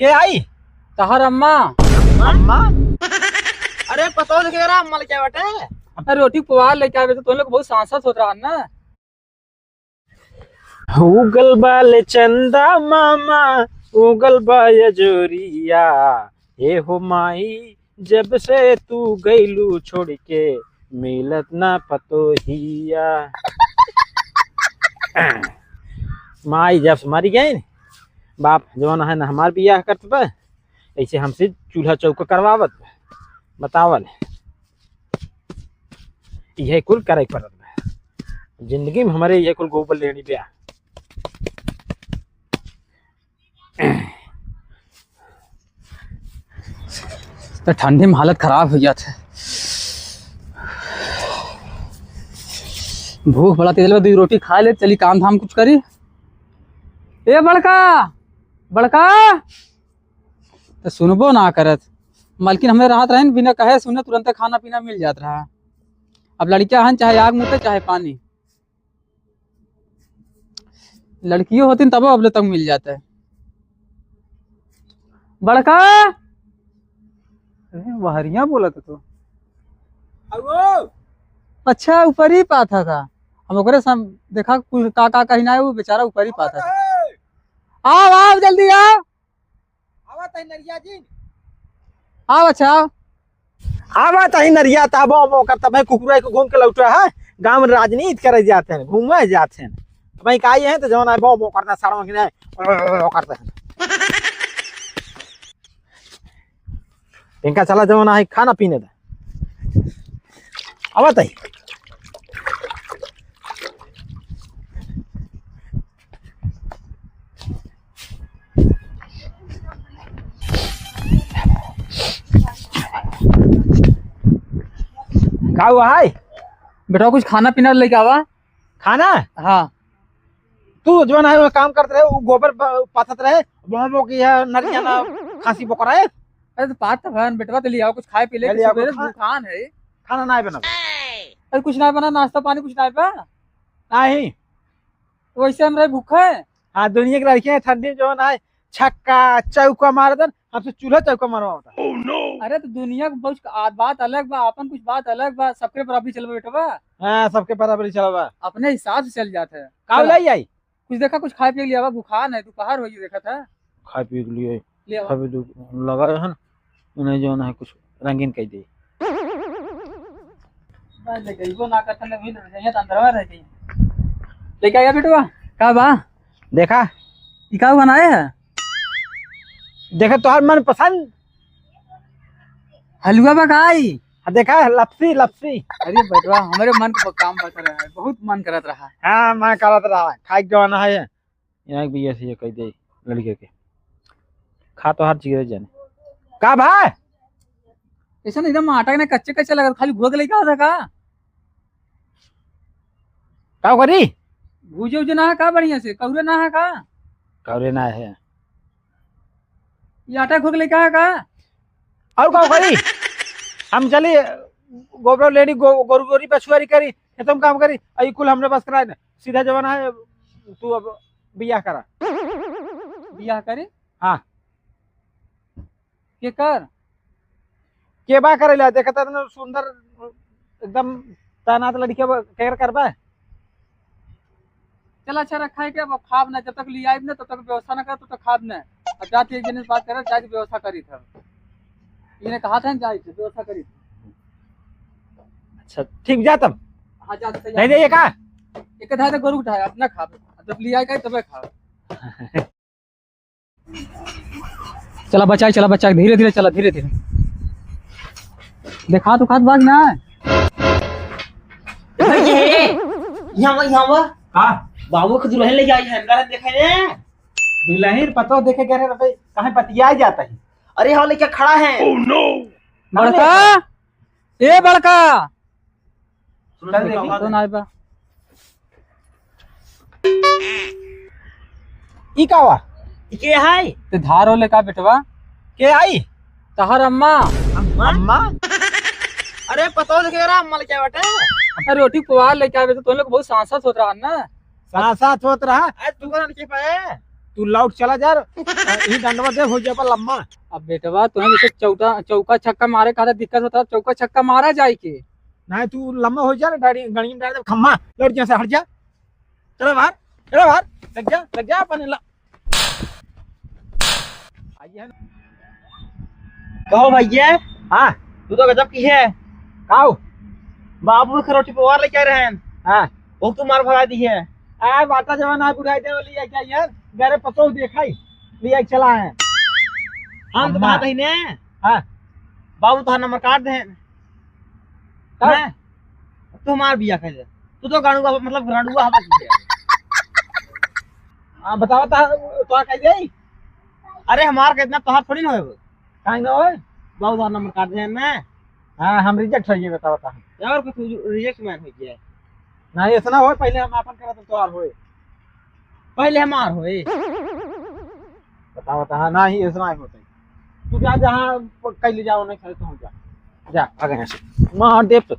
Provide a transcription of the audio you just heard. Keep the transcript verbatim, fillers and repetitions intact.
के आई? तहार अम्मा। अम्मा? अरे, पतोह देखे रहा, अम्मा लेके आवे बाटे। अरे, रोटी पुआल लेके आवे तो तुम लोग बहुत सांसत होत रहा ना। उगल बा ले चंदा मामा, उगल बा अजोरिया, ए हो माई, जब से तू गइलू छोड़ के, मिलत ना पतोहिया। माई जब से मरी गई, बाप जवन है ना हमार बियाह करत बा, ऐसे हमसे चूल्हा चौका करवावत बा। बतावल, इहे कुल करे के पड़त बा। जिंदगी में हमरे इहे कुल गोबर लेनी बा। तो ठंडी में हालत खराब हो जात है। भूख बड़ा तेज लगे, दो रोटी खा ले, चली काम धाम कुछ करी। ए बड़का, बड़का, तो सुनबो ना करत। मालकिन हमें रहत रहन, बिना कहे सुने तुरंते खाना पीना मिल जात रहा। अब लड़कियां हन, चाहे आग मुते, चाहे पानी। लड़कियों होती तबो अबले तक मिल जाता है। बड़का, अरे, बहरिया बोलत है तो। आओ। अच्छा, ऊपर ही पाथा था। हम ओकरे सम-, देखा कुछ का, का कहीं ना है, वो बेचारा ऊपर ही पाथा था। आओ, आओ, जल्दी आओ। आवत है नरिया जी। आव अच्छा, आव। आवत है नरिया, तब वो ओकर तब कुकुरा के घूम के लौटे है। गांव में राजनीति करे जाते हैं, घूमे जाते हैं। तब का आई है तो जवन है वो, वो करता सारा के नहीं, वो करता है। इनका चला जवन है खाना पीने दे। आवत है। का हुआ है? बेटा, कुछ खाना पीना लेके आवा। खाना? हाँ। तू जवन है, वो काम करत रहे, वो गोबर ब-, पाथत रहे, वो, वो की है, नरिया ना, खांसी बोकरा है। अरे, तो पात तो भन, बेटवा, तो ले आओ, कुछ खाए पी ले, ले कुछ आओ, सुबेरे कुछ खा-, भूखान है। खाना ना बना। अरे, कुछ ना बना, नाश्ता पानी कुछ ना बा? नहीं। वैसे हम रहे भूखे। हाँ, दुनिया के लड़के हैं, ठंडी में जवन है, छक्का, चौका मार देन, हमसे चूल्हा चौका मरवा होता। अरे, तो दुनिया के बहुत आ-, बात अलग बा, अपन कुछ बात अलग बा, सबके बराबरी चलबा, बेटवा। हाँ, सबके बराबरी चलबा। अपने हिसाब से चल जात है। का चला। ले आई? कुछ देखा, कुछ खाए पिए के लिए आवा, भूखान है, दोपहर हो गई, देखा था। खाए पिए के लिए ले आवा। खाए पिए लगा है ना, उन्हें जो ना है, कुछ रंगीन कह दे। भाई, लेके अइबो ना करते, ना भी रह जाइए, तो अंदरवा रह जाइए। लेके आया बेटवा, का बा? देखा। ई का बनाए है? देखा, तोहार मन पसंद। हलवा बा का ई? हाँ, देखा, लपसी, लपसी। अरे बेटवा, हमरे मन को काम बता रहा है, बहुत मन करत रहा। हाँ, मन करत रहा, खाए के जमाना है। यहाँ एक भैया से ये कह दे लड़के के, खा तो हर चीज जाने। का भाई? ऐसा नहीं, एकदम आटा के ना, कच्चे कच्चे लगा, खाली घोल के लेके आवा था का? का करी? भूजे उजे ना है का बढ़िया से? कौरे ना है का? कौरे ना है। ये आटा घोल के लेके आया का? और का करी? हम चली गोबर लेनी, गो-, गोरू गोरी पछुआरी करी, ये तुम काम करी। अई कुल हमरे बस कराए ना। सीधा जमाना है, तू अब बियाह करा। बियाह करे? हाँ। के कर? के बा करेला? देखता इतना सुंदर, एकदम तैनात लड़किया बा, के कर करबा? चला अच्छा रखा है क्या? अब खाब ना, जब तक ले आइब ना, तब तक व्यवस्था ना कर, तब तक खाब ना। अब जाती एक जने से बात करे, जाके व्यवस्था करी था। इन्हें कहा था, जाए थे, व्यवस्था करी था। अच्छा, ठीक, जा तब। हाँ, जा, जा। नहीं, नहीं, ये का? एक धाय तो गोरू उठाए, अपना खाब। जब ले आए का, तबे खाब। चला बचाई, चला बचाई, धीरे धीरे चला, धीरे धीरे। देखा तो खात बाग ना। यहाँ वो, यहाँ वो। का? बाबू के दुल्हन लेके आई है, हमरा देखे ने। दुल्हन पतो देखे गए रहे, कहाँ बतिया जाता है। अरे हाँ, लेके खड़ा है। बड़का, ए बड़का। सुन, चल सुन, देखी। सुन। तो ना आइबा। ई का बा? ई के है? ते धार होले का बेटवा? के आई? तहार अम्मा। अम्मा? अम्मा? अरे पतोह लेके आ रहा, अम्मा लेके आवे बाटे। अरे रोटी पुआल लेके आवे तो तुम लोग बहुत सांसत होत रहा ना। सांसत होत रहा? आज दुकान के पाए। तू लौट चला जा, यही डंडवा दे, हो जाबा लम्मा। अब बेटवा, तुम्हें जैसे चौका, चौका छक्का मारे का दिक्कत होता है, चौका छक्का मारा जाए के। नहीं, तू लम्मा हो जा ना, डाड़ी, गणिया में डाल दे, खम्मा, लौट जा से, हट जा। चला बाहर, चला बाहर, लग जा, लग जा, अपन ला-, आइए ना। कहो भैया। हाँ। तू तो गजब की है। काऊ? बाबू के रोटी पवार लेके आ रहे हैं। हाँ। वो तू मार भगा दी है। आ, बाटा जवान आ बुढ़ाई दे वाली है क्या यार? गरे पतो देखा ही, लिया चला है। हम तो अम्मा। कहा था ही ने। हाँ। बाबू तो नंबर काट दे। का? हैं? तू हमार बिया कर ले। तू तो गाड़ुआ, मतलब गाड़ुआ हवा की है। हाँ, बतावा ता, तो कह दे। अरे हमार कितना तोहार थोड़ी ना होए। काहे ना होए? बाबू तोहार नंबर काट दे ना। हाँ, हम रिजेक्ट हो गए, बतावा ता। यार कुछ रिजेक्ट मैन हो गया। ना, ऐसा ना होए, पहले हम आपन करत तोहार होए। पहले हमार होए। बतावा ता, हाँ, ना ही ऐसा ना होता। तू जा, जहाँ प-, कहीं ले जाओ, नहीं खाए तो हम जा। जा, आ गए यहाँ से। मार दे तो।